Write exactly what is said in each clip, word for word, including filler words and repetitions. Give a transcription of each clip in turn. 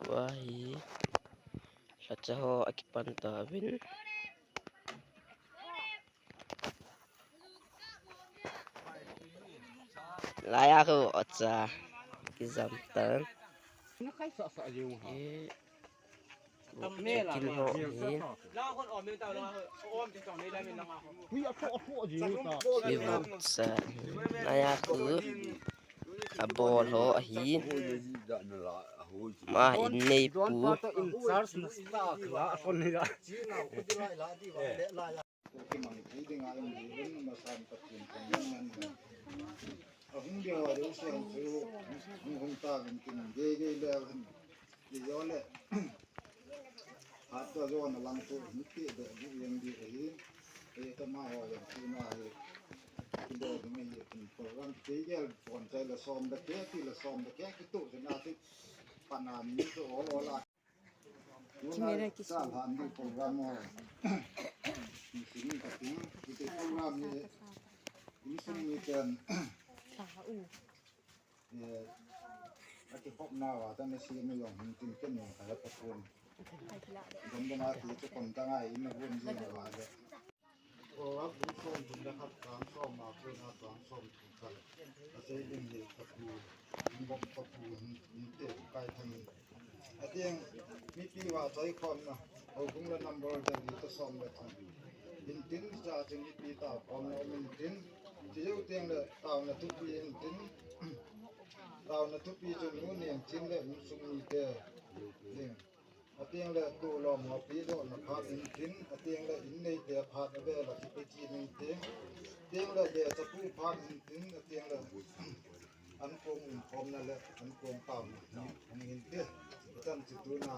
Tua hi lhacha ho akipan tauvin. Laiya khu ocha kijam tan. Kin ho hi. Hui a tho a tho a jing ta. Laiya khu abol ho ahi. Ma in neipu. Ahung dia ho deuh se hung chu, hung hung ta vin kin gei gei le hin. Ti jo le. Hat ta jo na lang tu hin ti de bu yang di ahi. Ei ta ma ho yang tu na hi. Ti de ni hi tin program ti gel pon chai la som da ke ti la som da ke ki tu na ti. Pa na mi tu ol ol a. Kimera kisu. Sa han di program ho. Ni sin ka tin. Ki ti program ni. Ni sin ni kan. Sa u. Eh, a kikhopna uva, tana simi jong hin tin ken jong kha la Pathen. Gam gam a ti chu kon ta ngai in a vun jing uva le. O, a vun som thum le khat tang som a, ken a tang som thum khat. A sei ding hi Pathen, in bom Pathen hin, hin te kai thang in. Ateng, mipi vahchoi khomna, houbung le number jali toh som le thum. Hintin, cha chu mipi taokhomna um intin, chujou teng le taona thupi intin, taona thupi chu nu Nengchin le insung mite ding. Ateng le tulom hopi dohna phat intin, ateng le in neite phat avel a kipe kit intin, ateng le lechapu phat intin, ateng le An kong umkhomna le an kong taona hi hung hin te. Chan chu tuna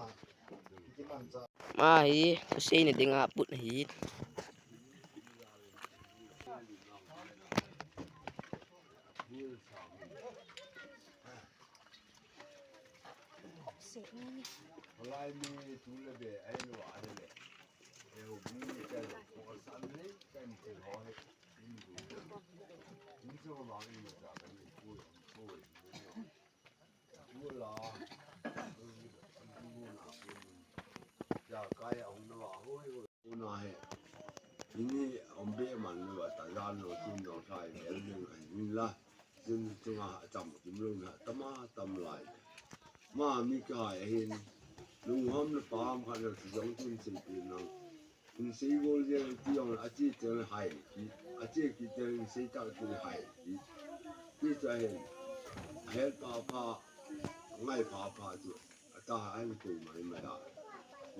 kimanchah. Ma hi, tusei na dinga put hi. Lai mi tu le be ai lo a le. Eu bu ni ka lo ko sa ni ka ni te ho ni. Una he, ini ombe man lo ta jan lo tun lo sai bel ding ai ni la, tin tunga cham kim lo na tama tam lai. Ma mi ka hin, lung ham na pam kha na jong tun sin pin nang. Insei gol jeng ti jong a chi chen hai ki, a chi ki chen insei tak chen hai ki. Ti cha hen. Hel pha pha, ngai pha pha chu. Ata ai ko mai mai a.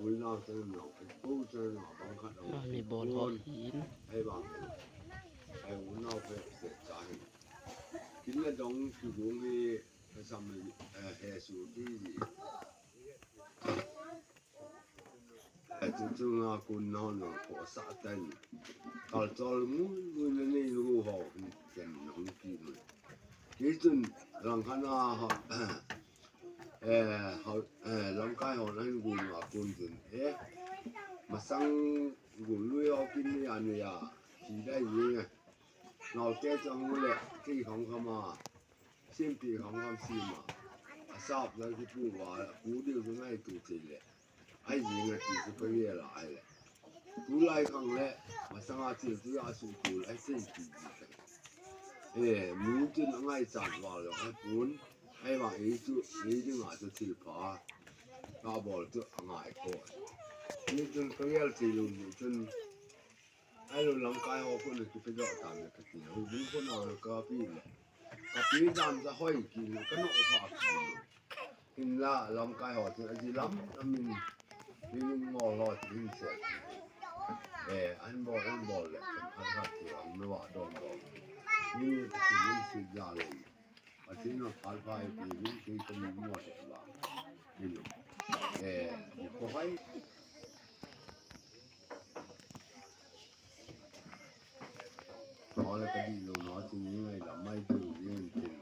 Ul nau chen nau, ko chen nau, bang khat nau. Mi bol ho hin. Ai bang. Ai ul nau phe se cha hen. Kin na dong ki gong he, sam he su ki. Chuchunga kun nao nao ko sa ten. Kal chol mui mui na nei lu ho ten hung ki mui. Ki chun lang khana ho, eh, ho, eh, lamkai ho na hin gun ma kun chun, eh, masang gun lui ho kin ni a ni a, ki dai ni a. Nau te chang le, ki khong khama, simpi khong kham sima. A sap na ki pu wa, pu diu ngai tu ti le. Ai jing a ti chu ka gel a ai le. Tulai khang le, masanga thil tu a su tu ai sei ti ji. Eh, mi chun a ngaichat val jong ai pun. Ai vang ei chu, ei dinga chu thil pha. Ka bol chu a ngai ko. Mi chun ka gel thei lou mi chun. Ai lo lamkai ho ko le kipe doh ta le ka ti. Houbung ko na ka pi le. Ka pi dan ja hoi ki le ka no pha ki. Hinla lamkai ho chu a ji lam a min, min ngol ho chu hin se. Eh, an bol, an bol le, an khat khat chu an no wa dong dong. Min chu min si ja le. A ti no phal phai ti min ki ka min mo se la. Min lo. Eh, ko hai. Ole ka di lo no chu ni ngai la mai tu yin tin.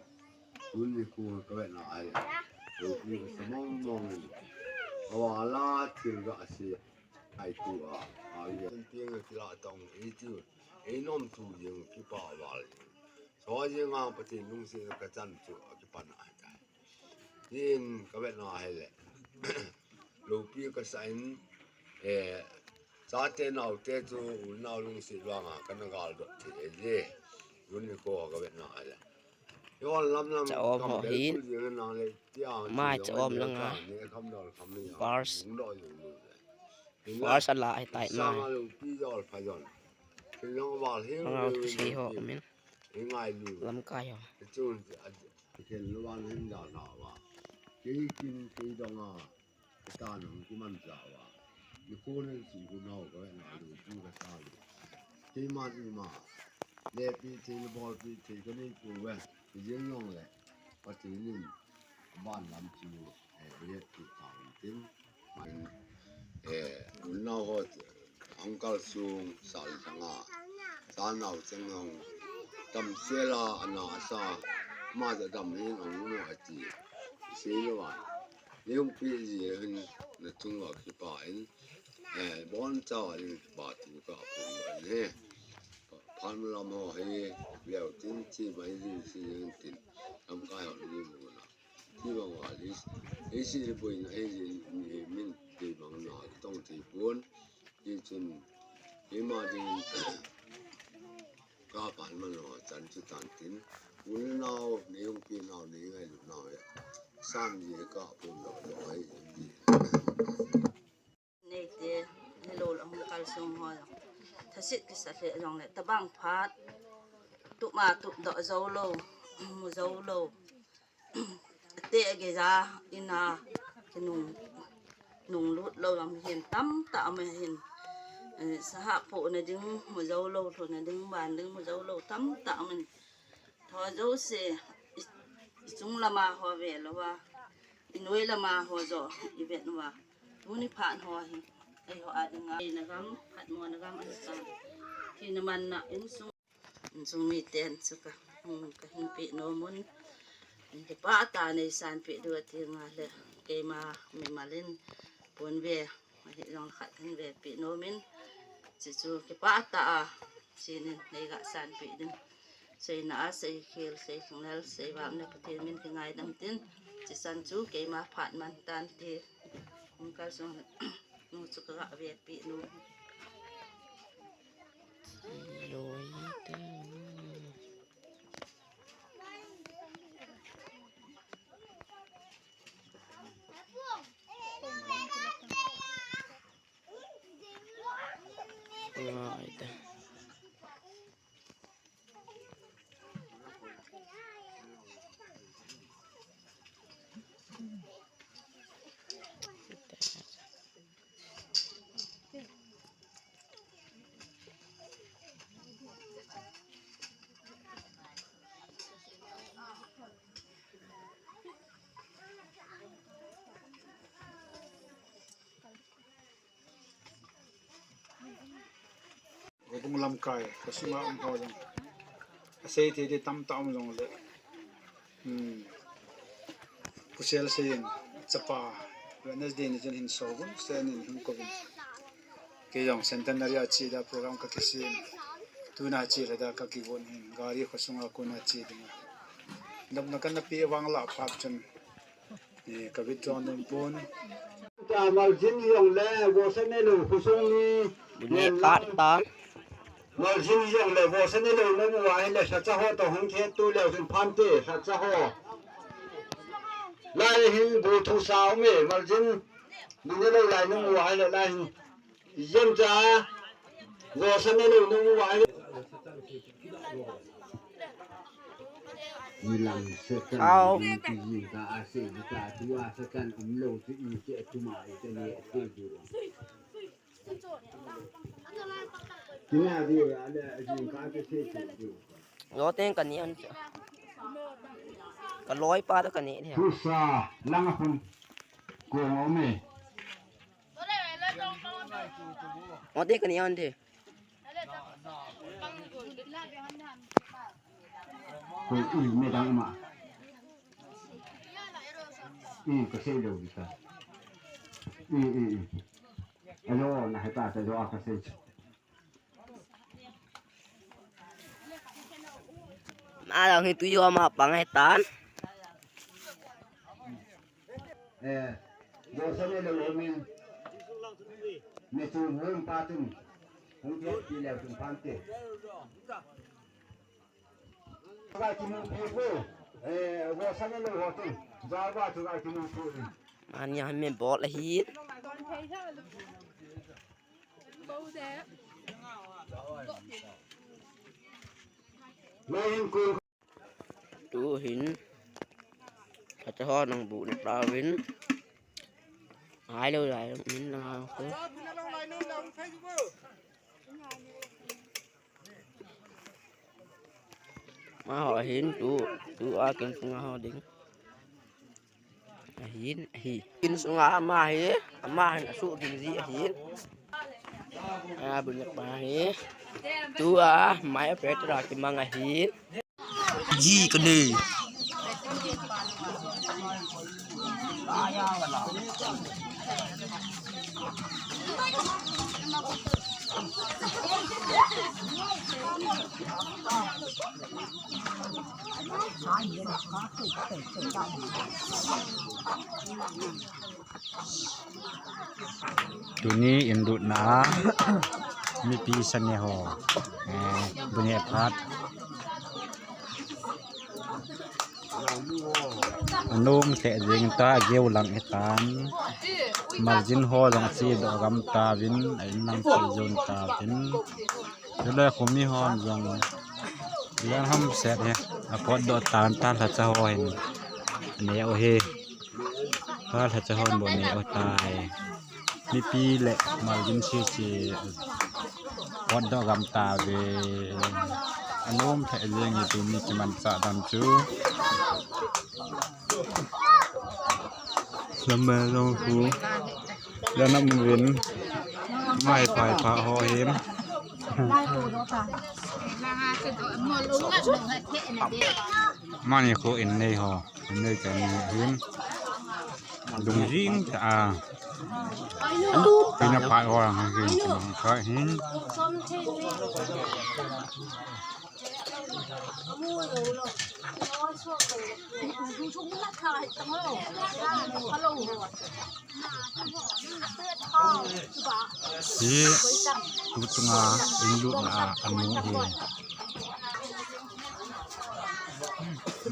Tun ni ku ka ve na ai. Lo ki ka sa mong mong ni. Awa la thil ga si. Ai tu a. A ye. Tin tin ki la tong i tu. I nom tu yin ki pa wal. So yin a pa tin lung si ka chan chu a ki pan ai ta. Tin ka ve na ai le. Lopi ka sa in, eh, chate naote chu unau lungset vanga kana galdot thei e je. Tuni kho ka vetna ale. Yon lam lam. Cha om ho hin. Mai cha om langa. Verse. Verse ala ahitai mai. Mangau thusei ho min. Lamkai ho. Kei kin kei donga, ka tan hung kiman jao a. Nikho nei si hu nau ka na lu tu ka sa lu. Keiman ima. Lepi thei le bolpi thei ka nei pu ve. Jeng jong le. Pathen in ban lam chu, eh, le tu ta tin. Man, eh, unau ho, Uncle Sung, Sal Sanga, Sanau Cheng Hong, Tam Sela, Ana Asa, ma ja dam hin ong no ati. Sei lo a. Leung pi ji hin na tung wa ki pa in, eh, bon cha wa in pa tu ka pu ni. Phan lam ho hi, leo tin chi mai ji si tin. Lamkai ho ni mu na. Ti bang a, i, i si i boina, i si i min ti bang na, tong ti pon, i chun, i ma ding, ka pan man lo, chan chu tan tin, un nau, ni hung pi nau, ni ngai lu nau ya, san ye ka pon lo, lo ai, i. Neite, hello, la hung kal sung ho jong. Thasit kisa le jong le, tabang phat. Tup ma tup doh jou lou, mu jou lou. Ate ge ja, ina, kinung, nung lut lou lam hin tam ta ma hin. Eh, saha po na ding, mu jou lou, lhu na ding, ban ding, mu jou lou, tam ta ma hin. Tho jouse, i, i chung lama ho ve lou a, i noi lama ho jo i vet uva. Tuni phat ho hi, eiho a dinga, na gam, phat mo na gam an sa. Thina man na insung, insung miten chu ka, hmm, ka hin pe nom un. Kipah tah a nei sanpeh diu ati nga le, keima mimal in pon ve. Ahi jong khat hin vepi nom in, chuchu kipah tah a, chinin nei ga sanpeh ding. Seina a, seikhel, seikhanglel, seivapna Pathen min kingaidam tin, chuchan chu keima phat man tan ti, hung kal sung nu chu ka ga vepi nom. Loi ta. Right. Houbung lamkai, ka sunga um ho jong. Asei thei thei tamtah um jongle. Hmm. Pu Sel sei in, chapa, Wednesday ni chun hin so gun, sen in hin ko gun. Kei jong centenary a che da program ka kisem. Tuna che le da ka kigon hin, gari khosunga kona che ding. Dam na kan na pi vang la phat chun. Eh, ka withdraw nom pon. Ta Maljin jong le, Vosa Nelou khosung ni. Bune pat ta. Maljin jong le, Vosa Nelou nung uva hile, sacha ho to hung khe tu leu sin phante, sacha ho. Lai hin bu thu sa um e, Maljin. Bune lou lai nung uva hile, lai hin. Jem cha, Vosa Nelou nung uva hile. Nilang Satan, Au. Yin ki yin ka ase, yin ka tua Satan, um lo tu i ke tuma i ke ne te du. Kina di ale yin ka ke se se du. Lo teng ka ni an. Ka loi pa to ka ni ni. Tusa, lang a khun. Ko mo me. Lo teng ka ni an de. Ko i me dang ma. I ka sei lo di ka. I, i, i. Alo, na heta ta jo a ka sei. Ma dang hi tu jo ma pang hetan. Eh, Joseph le lo min. Mi chu hung pa chun. Hung ke ti le chun pan te. Ga ki mu pi ko. Eh, Joseph le lo ho chun. Ja ba chu ga ki mu pi. Ani a me bol ahi. Mai in ko. Tu hin. Kata ho nang bu ni pa win. Ai lo lai min na ko. Ma ho hin tu, tu a kin sunga ho ding. Ahin, ahi. Kin sunga ama hi, ama hin asu kin ji ahin. A bu ni pa hi. Tu a, mai a petra ki mang ahin. Ji ka ni. Tuni in lutna a mipi sane ho, eh, bu neh phat. Anom lheh jeng ta, geu lang hitan. Maljin ho jong ache doh gam tauvin, a in lam che jon tauvin. Chule khomi hon jong, jong ham set hi, apot doh tan ta lhacha ho hin. Neh u hi. Pa lhacha hon bou neh u tai. Mipi le maljin sese pot doh gam tauve. Anom lheh jeng e tuni kimanchah dan chu. Lam me long hu. Lanam vin. Mai pai pa ho hin. Mani khu in nei ho. Nei ka ni hin. Dung jing ta a. Pina pai ho ang hin. Ka hin. Hi, tu chunga in lutna a, anu hi.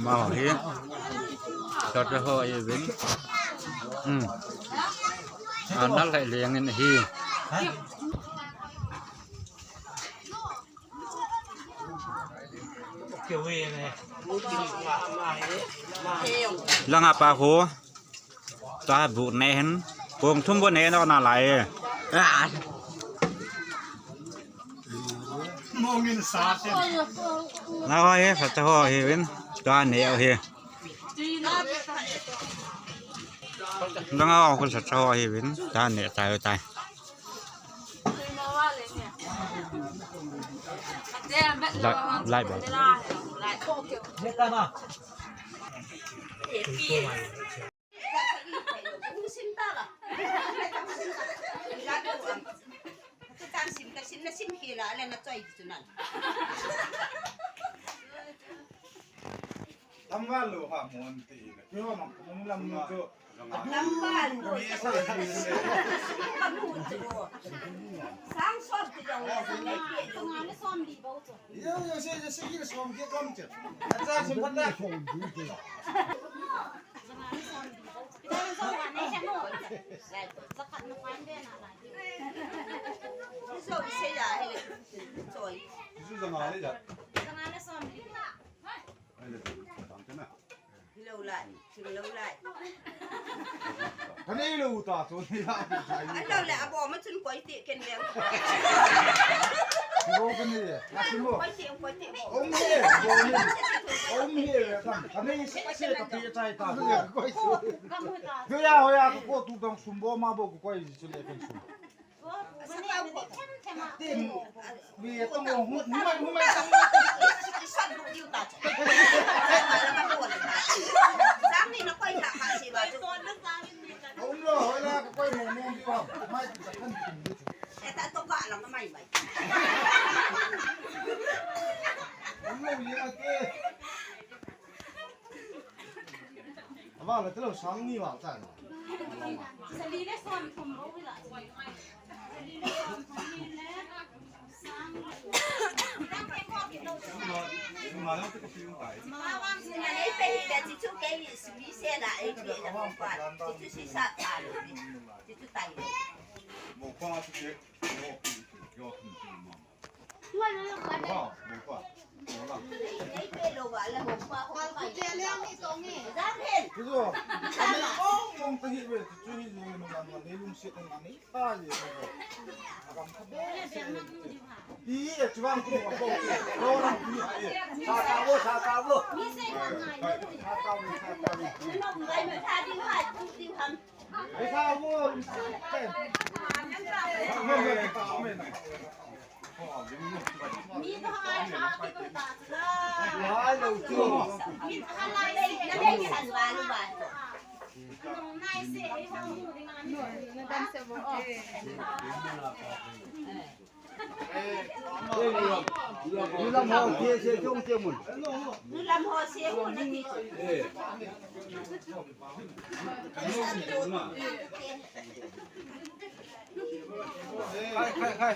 Mau hi. Lhacha ho hi vin. Hmm. A, nal lai leng in hi. Langa pa khu. Tua bu ne hin. Kong thum bu ne no na lai. Na ho hi, lhacha ho hi vin. Tua ne hi. Langa ho khu lhacha ho hi vin. Tua ne tai tai. Lai, lai ba. Tamval lo ha mon ti na. Kio mang kung lam no chu. Tamval lo. Sang sot ti jong le sang le ki. Tong ale som li bo chu. Yo, yo, se, se, se ki som ki kom chu. Acha sim phat na. Zakat na kwan de na la. Zo se ya he. Choi. Zu zanga le ja. Zanga le som li. Hilou lai, hilou lai. Kanei lou ta, so ni la. Alou le, abo ma chun koi ti ken le. Bo kanei, na chun bo. Koi ti, koi ti bo. Om he, bo ni. Om he, kan. Kanei se se ka pi tai ta. Koi so. Hoya, hoya, ko tu dong sum bo ma bo ko koi si le kan sum. Ava la telo sang ni wa cha. Sali le som thum bou hi la. Sali le som thum hi le sang. Mama sina nei pe hi le, chichu kei simi se la ei pe la mo pa. Chichu si sa ta lo ni. Chichu tai lo. Mo pa si ke, mo pi, yo thum thum mama. Nulam ho, ke se jong ke mun. Nulam ho se ho na ki. Khai, khai, khai.